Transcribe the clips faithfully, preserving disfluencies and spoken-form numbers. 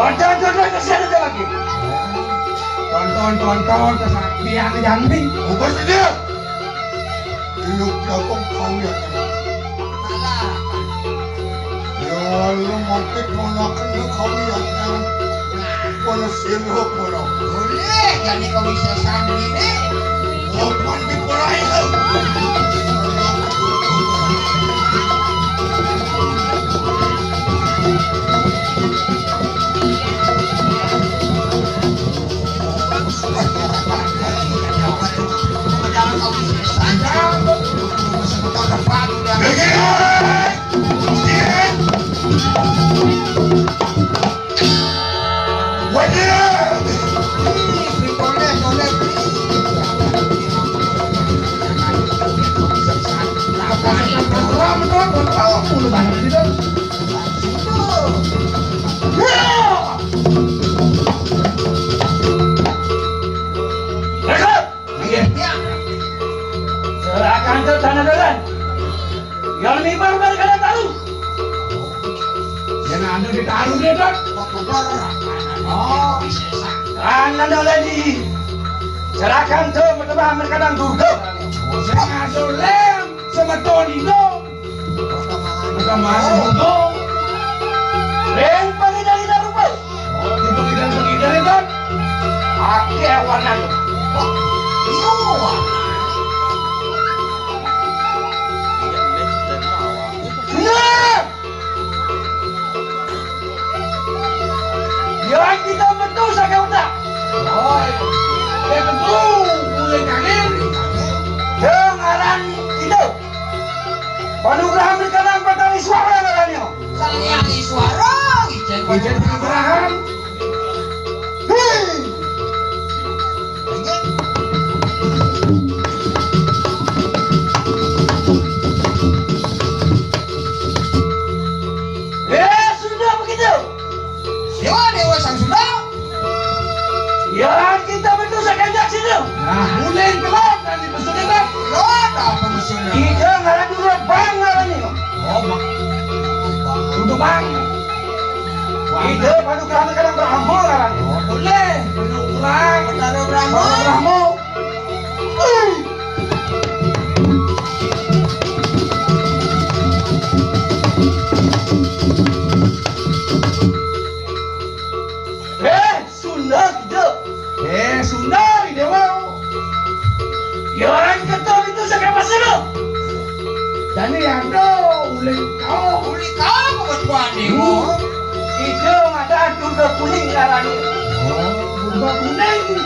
Tonton, tonton, kasihan ada lagi. Tonton, tonton, kesakian jambi. Ubus dia. Iluk jagung kau ya. Salah. Ya, lu mampir ponakan lu kau ya. Kono siruk kono. Boleh, jadi kau bisa sandri nih. Opan di pura itu. Serahkan ke tanah dalam. Yang lima rupiah kada taruh. Yang ada ditaruh dia, Dot. Oh. Tanah dalam di. Serahkan ke mereka kadang durga. Yang ada lem semeton itu. Pertama itu. Ring pengidar-idar rupa. Oh, di pengidar-pengidar itu. Ake warna. Wah, iya warna. Sudah. Yang kita betul saja udah. Oh, iya. Yang betul, mulai kangen. Yang ngaran itu. Panugrahan berkenan batang iswara ngarannya. Saya iswara, ijen ijen panugrahan. Hei. Eh, sudah begitu. Dewa, dewa sang sudah. Ya, kita betul sekanjak situ. Nah, uling kelot dan di pesulitan. Kelot apa maksudnya? Kita ngaran dulu bang ngaran ini. Oh, bang. Untuk bang. Ide panugrahan kadang berambul ngaran. Oh, boleh. Panugrahan. Berambul. Berambul. Eh, Sunda gitu. Eh, Sunda di Dewa. Yoran keton itu sakapas dulu. Jadi ada uling kau. Uling kau kebetulan nih. Itu mata atur ke kuning ngarannya. Oh. Kuning.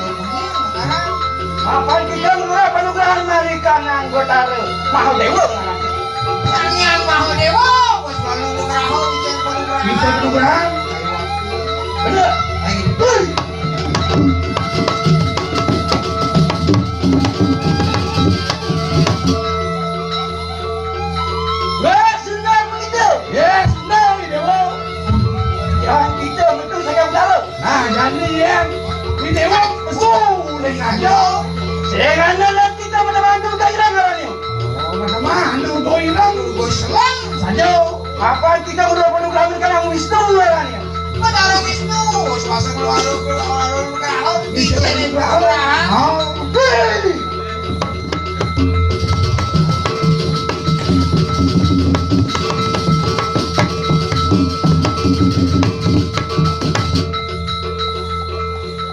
Mapan kita nulak panugrahan mari kanang Batara Mahadewa ngaranna. Sang Hyang Mahadewa, wis lalu nugraha, bisa panugrahan. Bisa panugrahan. Bener. Ayo. Hei. Wes, sundal begitu. Yes, sundal, Dewa. Yang kita betul saya dalam. Nah, jadi yang di Dewa betul dengan aja. Sehingga nanti kita mana mandu ke Irang hari ini. Oh, mana mandu ke Irang, ke Selang saja. Apa kita udah perlu kami kan yang Wisnu hari ini? Betara Wisnu, swasa keluar keluar keluar. Bisa keluar. Oh, hei.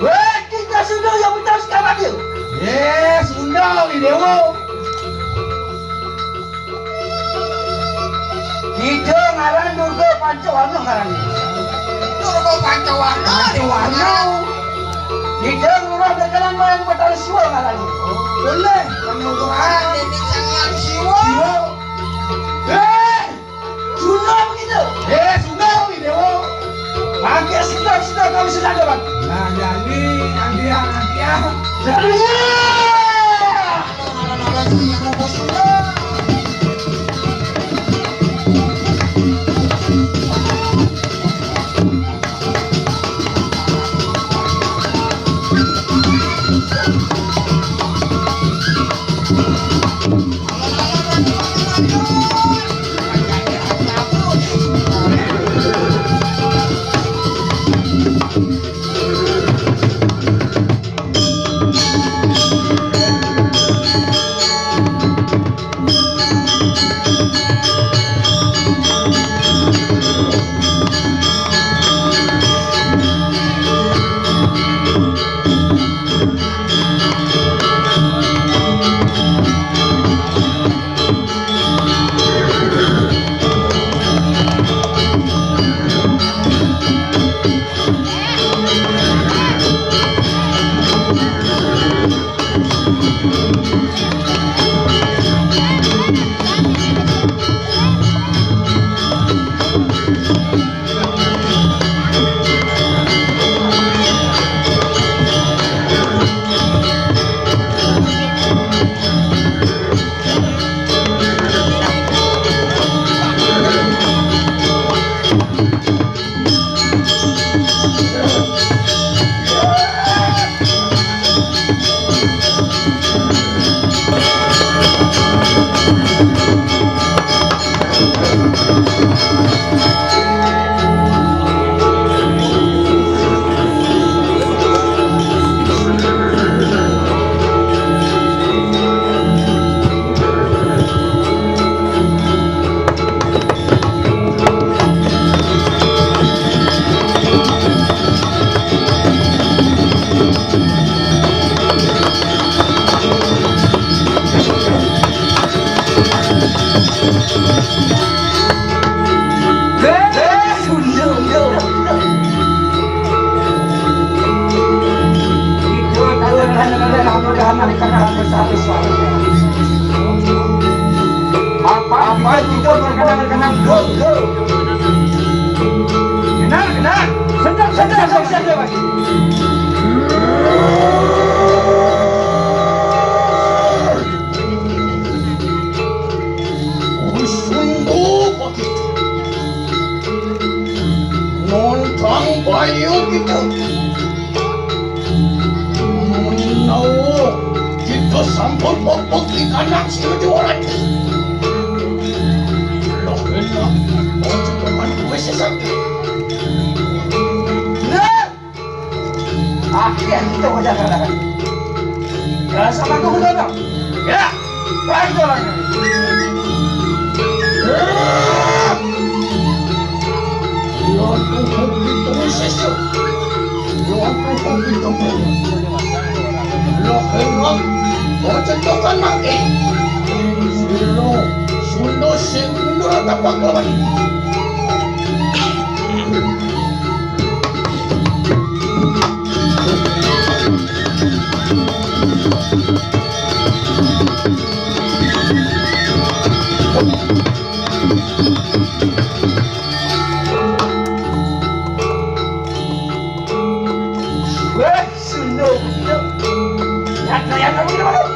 Weh, kita sudah yang minta selamat yuk. Yes, undang di Dewa. Kita ngaran Durga Pancawarna ngaran. Durga Pancawarna. Pancawarna. Kita ngurah dagangan main Batara Siwa ngaran. Boleh, penuturan Dewi Sang Hyang Siwa. Siwa. Eh, Sunda begitu. Eh, Sunda ni Dewa. Pakai sekitar-sekitar kami sedang dapat. Nah, jadi, nanti ya, nanti ya. Jadi, ya. Apa, apa juga berkenal-kenal dulu. Kenal, kenal. Sedang, sedang, sedang, sedang. Sungguh begitu. Nontang bayu kita. Menawa kita sampun pokok di kandang sing juara. Loh, enak. Mau cepetan gue sesat. Nah! Akhirnya kita wajar katakan. Jangan sama aku betul. Ya, baik, jalan. Laku kopi terus esok. Laku kopi terus. Lo kenal, mau cecokan makin. Silo, sundo sing mundur tapak lawan. Wah, suno. Nyata, nyata, begini, Bang.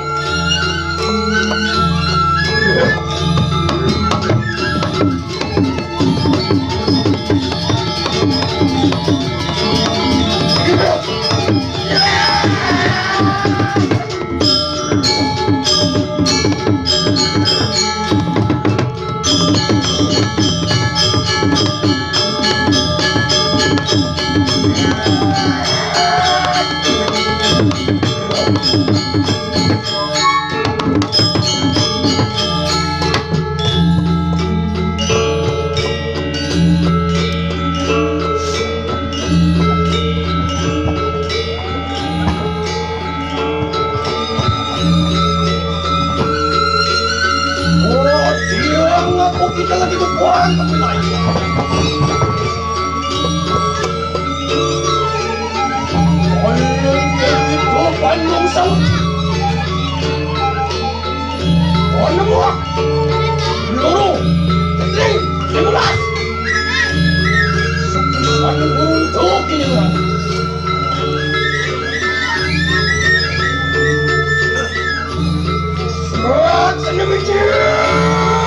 Oh, dia ngaku kita lagi berperang, tapi lain. Oleh itu, Bandung Saud. Ono buah. Peluru. Ketri. Lima belas. Satu burung topi dengan. Serat sedemikian.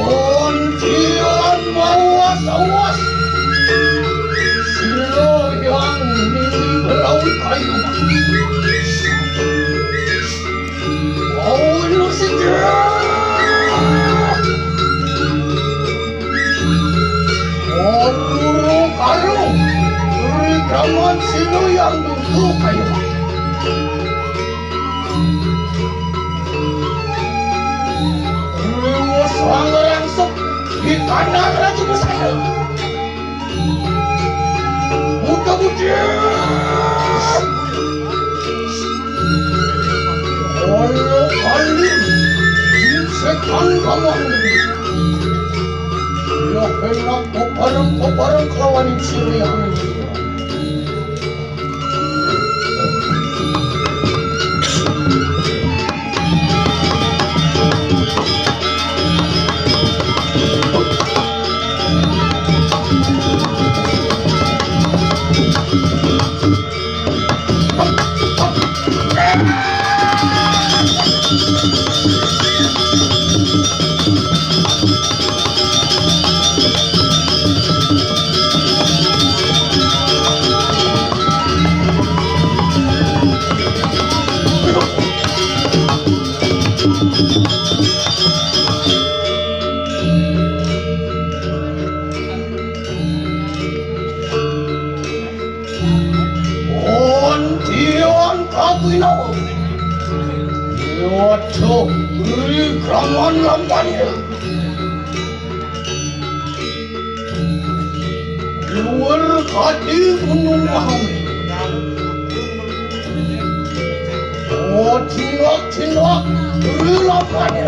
Kuntilan mawas-awas. Sila yang di belawi kayu. Mau lu sejak. Mau turu karu. Turi kaman sila yang dulu kayu. Rumus langerangsuk di kandang Raja Besar. Buka buka. Olo kalim. Setan kamang. Lah enak peparang-peparang kelawan sirian. Tian kapinawa. Waduh, ih, kaman lampani. Luar kadi gunung mahami. Oh, tindak, tindak, ih, lampani.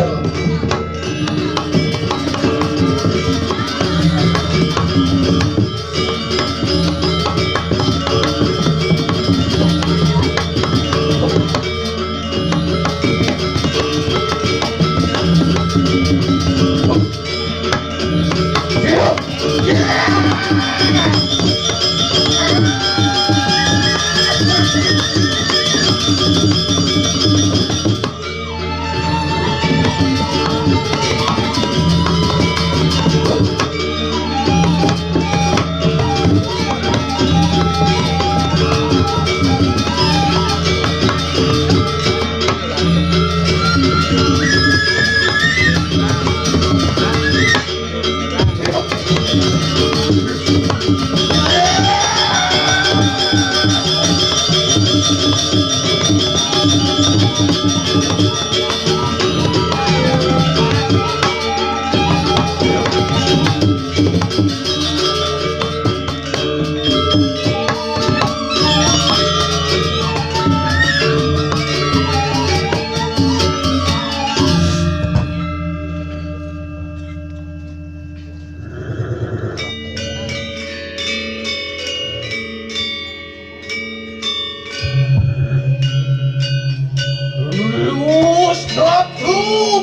Luwes datu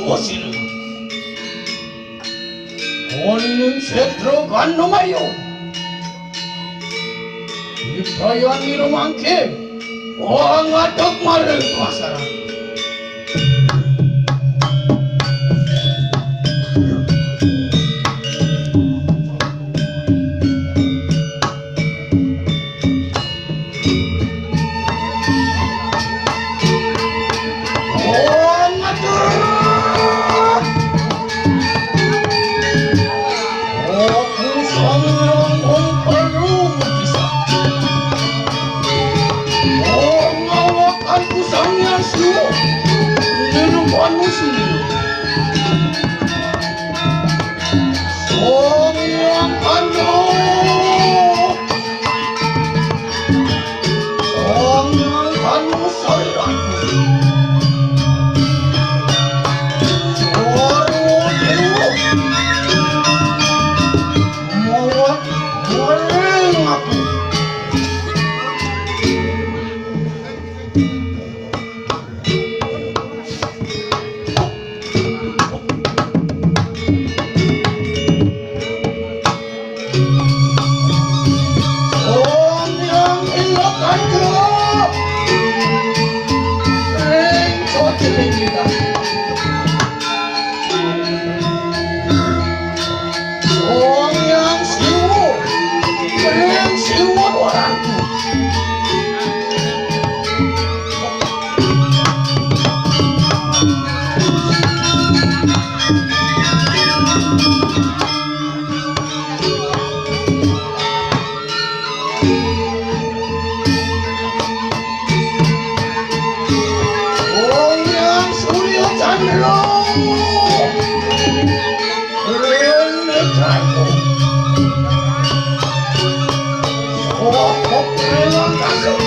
musil. Oning setro kandung ayu. Dibayani rumangke. Wong ngadeg maring pasar. Sang Hyang Kanu, Sang Hyang Kanu Sarat. Suara dewa. Mawat goreng aku. Om Yang Indra Kandra. Ring Sotiling Lila. Om Yang Siwo. Ring Siwo Warantu. Om Yang Surya Chandra. Rene Chandra. Sokok rela kasih.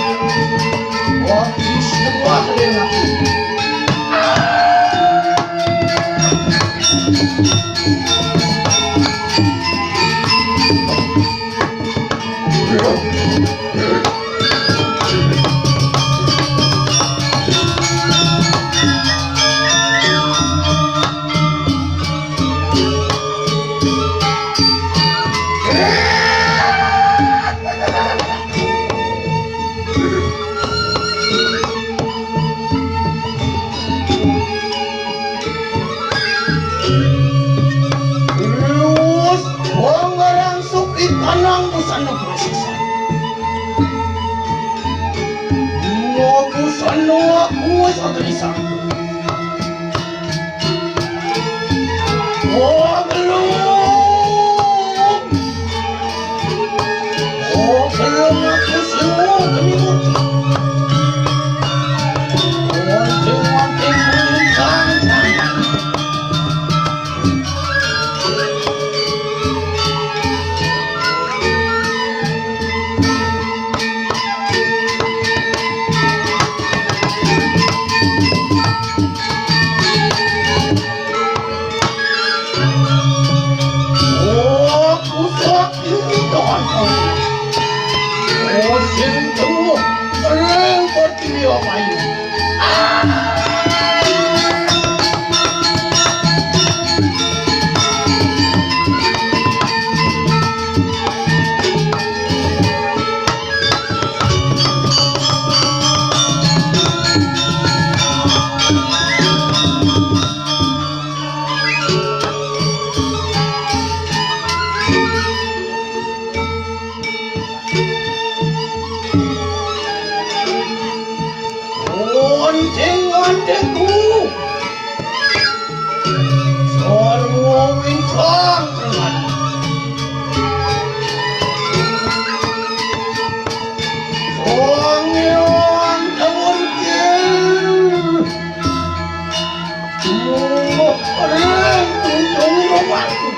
Wati suwah rela. Luwes wong ngarang suki tanang busana prasisa. Dua busana aku wis agelisan. Oh, gelung. Oh, gelung aku semua kenimuti. Sing tuwuh ring Pertiwi Ayu. Onting-ontingku, sarwa wingkang. Sang Hyang Tawurkil. Tumungguh ring ujung rumahku.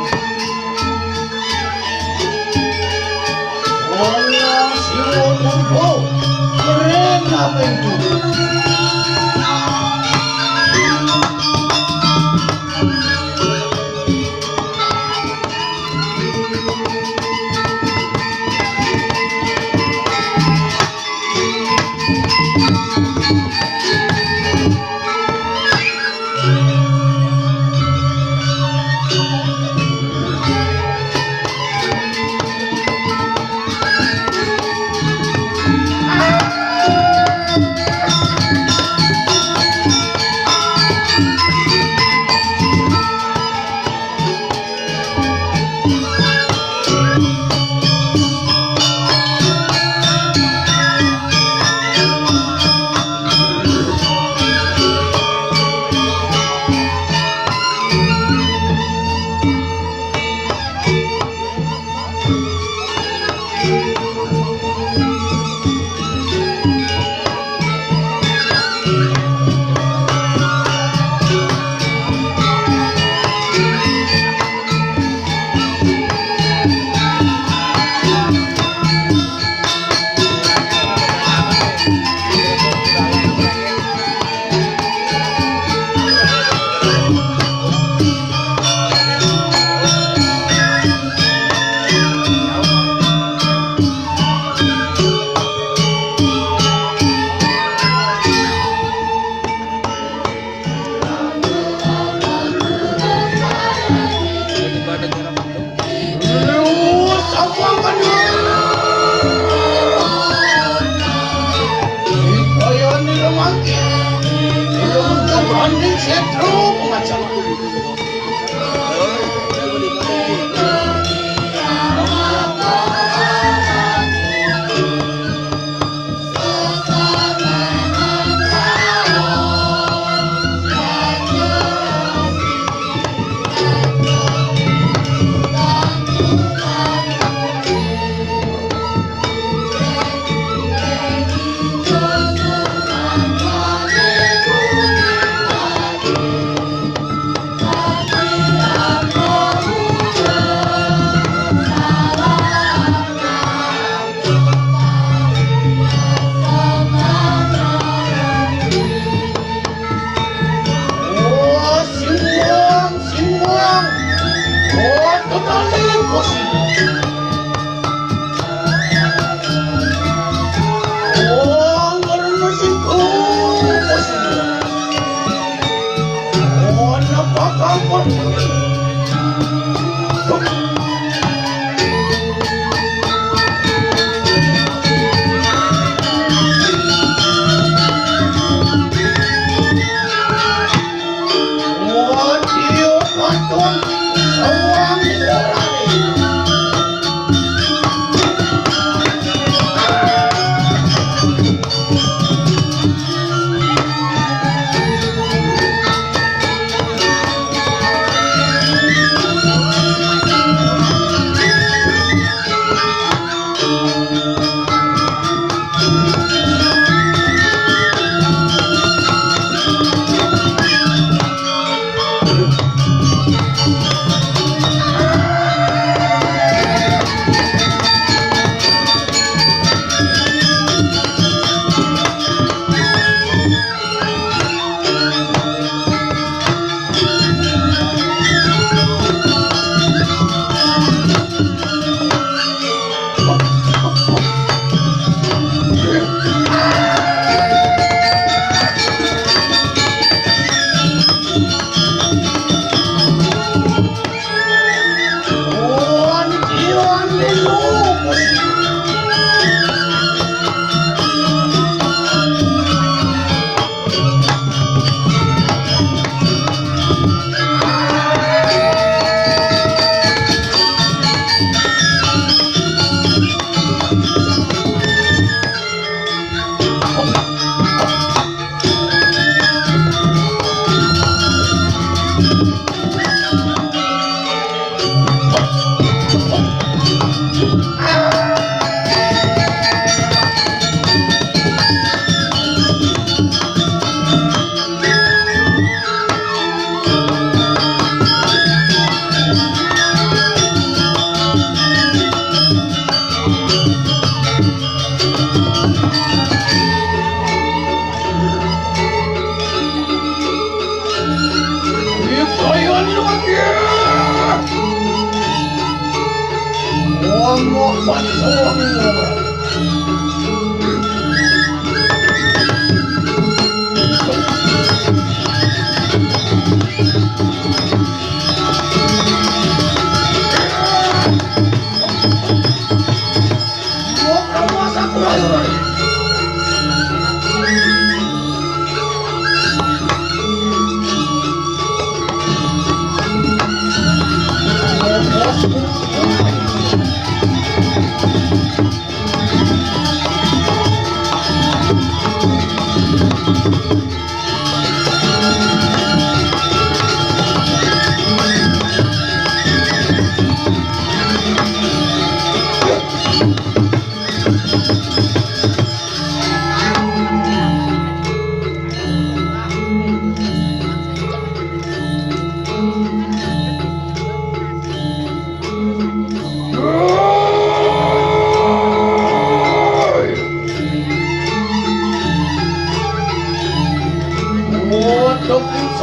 Wong Siwa tumbuh ring apingku.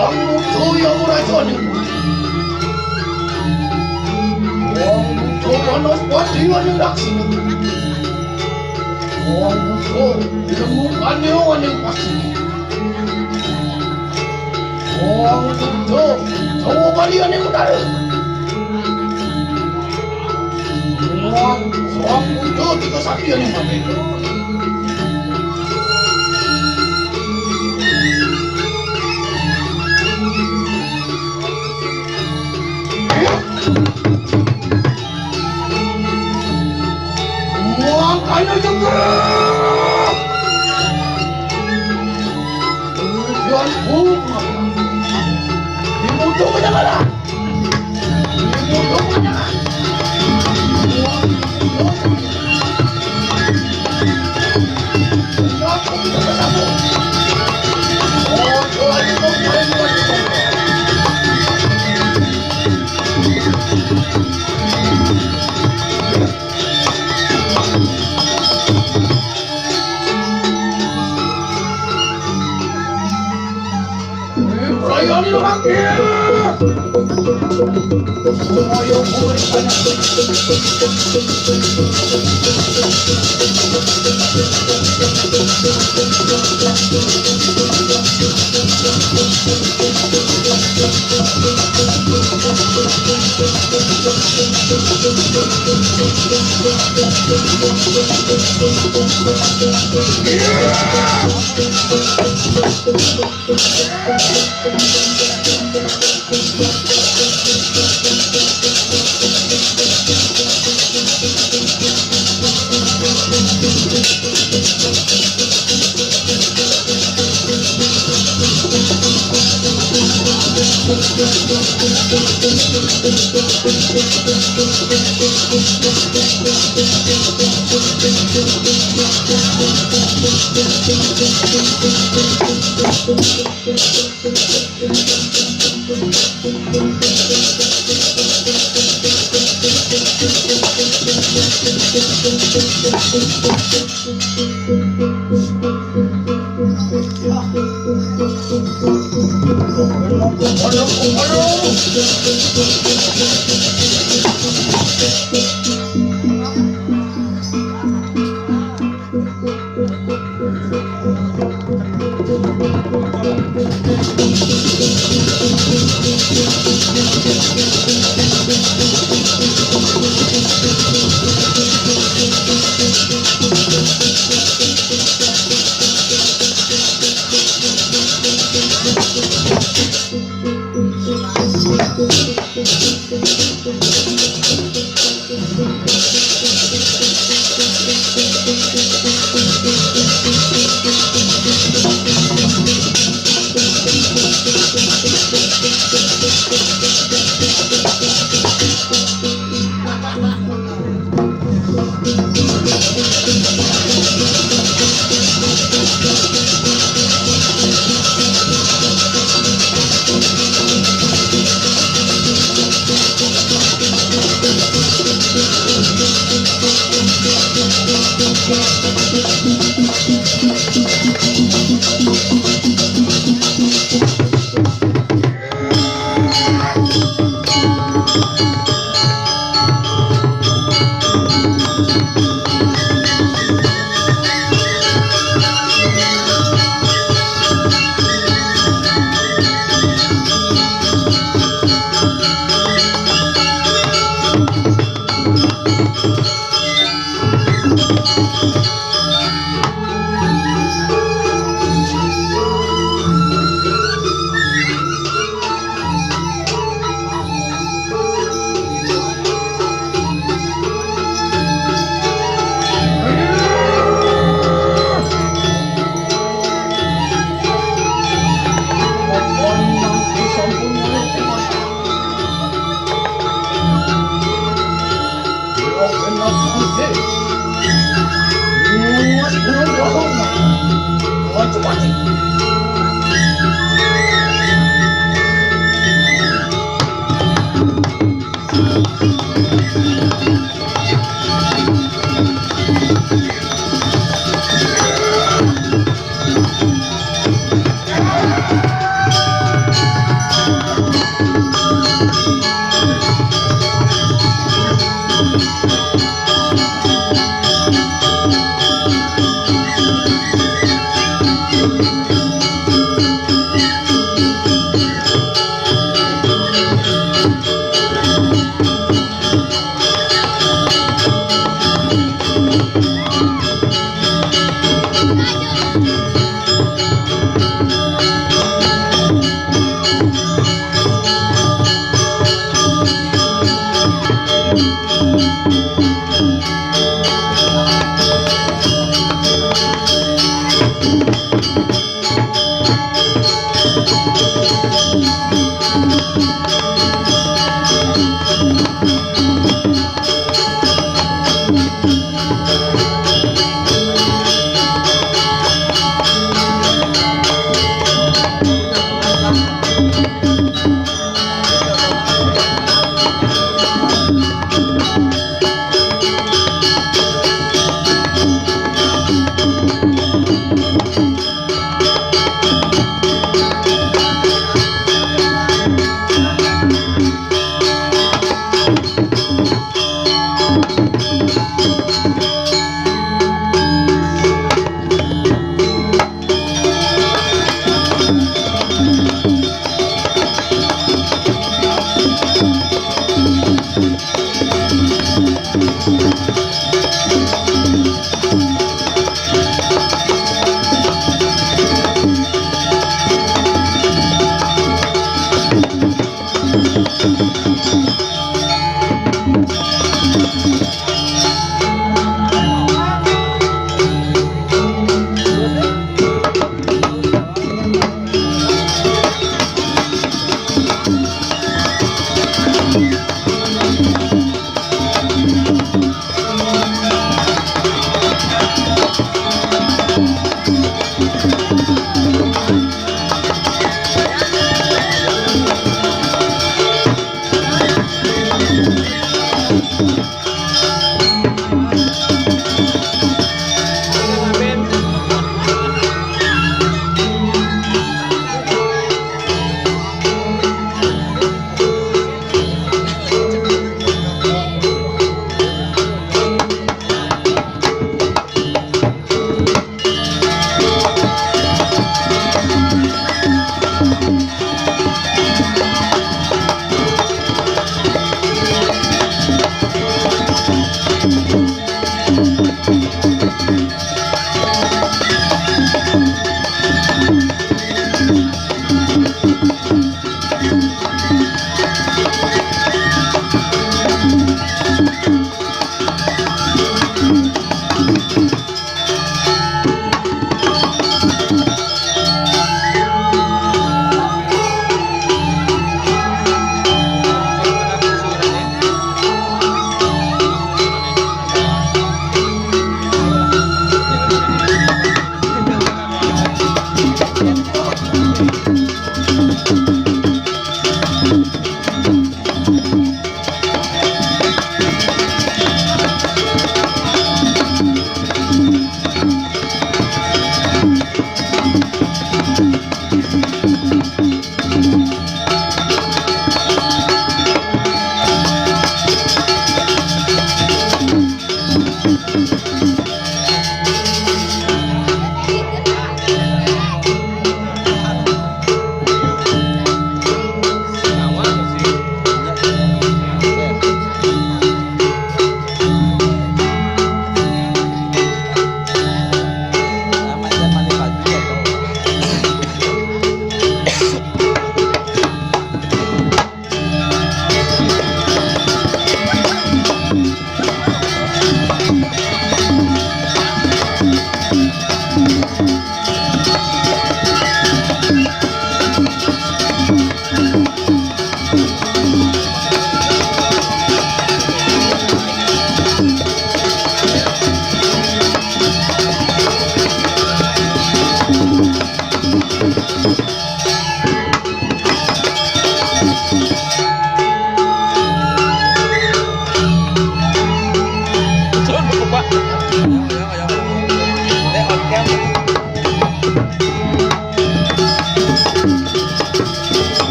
Wong Buddha ya ora jane. Wong Buddha Wanaspati ning Daksina. Wong Buddha ilmu paneo ning Pasima. Wong Buddha Jawa Bali ning Utara. Wong, wong Buddha tiga sakti ning Bali. Makanya jenggerak. Tujuan bunga. Dibutuhkan mana? Dibutuhkan mana?